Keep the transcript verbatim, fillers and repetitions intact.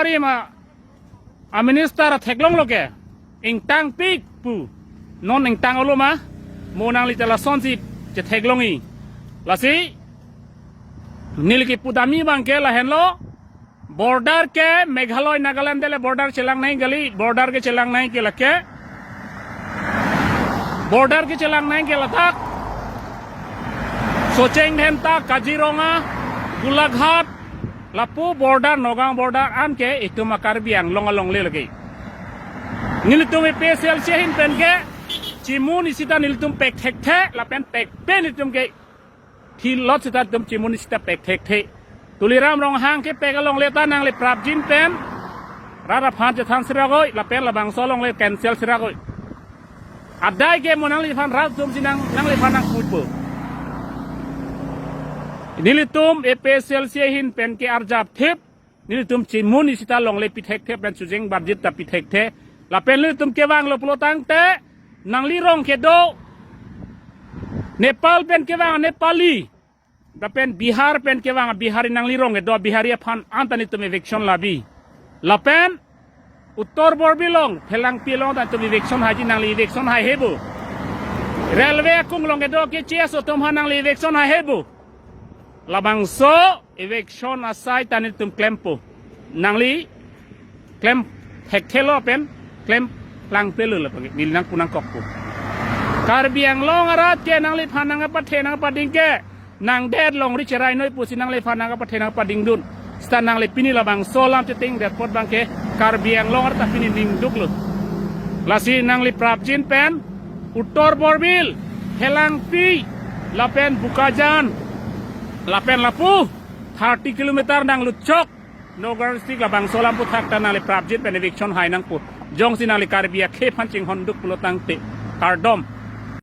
Ri ma a minister theklonglo ke ingtangpik pu. Non ingtang olo ma, mo nangli ta lasonsi chetheklongji. Lasi neli kipudamji abang ke lahenlo, border ke Meghalaya Nagaland dele border chelang nangji kali, border ke chelang nangji ke lake. Border ke chelang nangji ke ladak Socheng Dhenta, Kaziranga, Golaghat, lapu border, Nagaon border an ke itum a Karbi Anglong alongle lake. Nelitum A P H L C ahin pen ke chimun isi ta nelitum pek thekthe, lapen pekpe nelitum ke thilot sita itum chimun isi ta pek thekthe. Tuliram Ronghang kepek alongle ta nangli prapjin pen rat aphan chethan sirakoi, lapen labangso alongle cancel sirakoi. Adai ke mo nangliphan rat atum si nang, nangliphan nangpupo. Nelitum A P H L C ahin pen ke arjap thip, nelitum chimun isi ta longle pi thekthe pen Socheng Barjit ta pi thekthe. Lapen nelitum kevanglo pulo tangte, nangli rong kedo Nepal pen kevang Nepali, lapen Bihar pen kevang Bihari, nangli rong kedo Bihari aphan an ta nelitum eviction labi. Lapen Uttar Borbil along, Phelangpi along ta nelitum eviction haiji, nangli eviction haihe bo. Railway akung along kedo ke K C S atum aphan nangli eviction haihe bo. Labangso eviction asai ta nelitum klempo. Nangli klem thekthelo pen klem plangplelo lapen neli nangpu nangkokpo. Karbi Anglong arat ke nangliphan nangkapathe nangkapading ke nangdet longri cherai noi pusi nangliphan nangkapathe nangkapadingdun. Sita nangli pini labangso alam chetengdet apot abang ke Karbi Anglong arat ta pini ningduklo. Lasi nangli prapjin pen Uttar Borbil, Phelangpi, lapen Bokajan, lapen lapu thirty kilometer nangluchok Nagaon district labangso alam aphuthak ta nangli prapjin pen eviction hai nangpo. Jongsi nangli Karbi akhei aphan chinghonduk pulo tangte, kardom.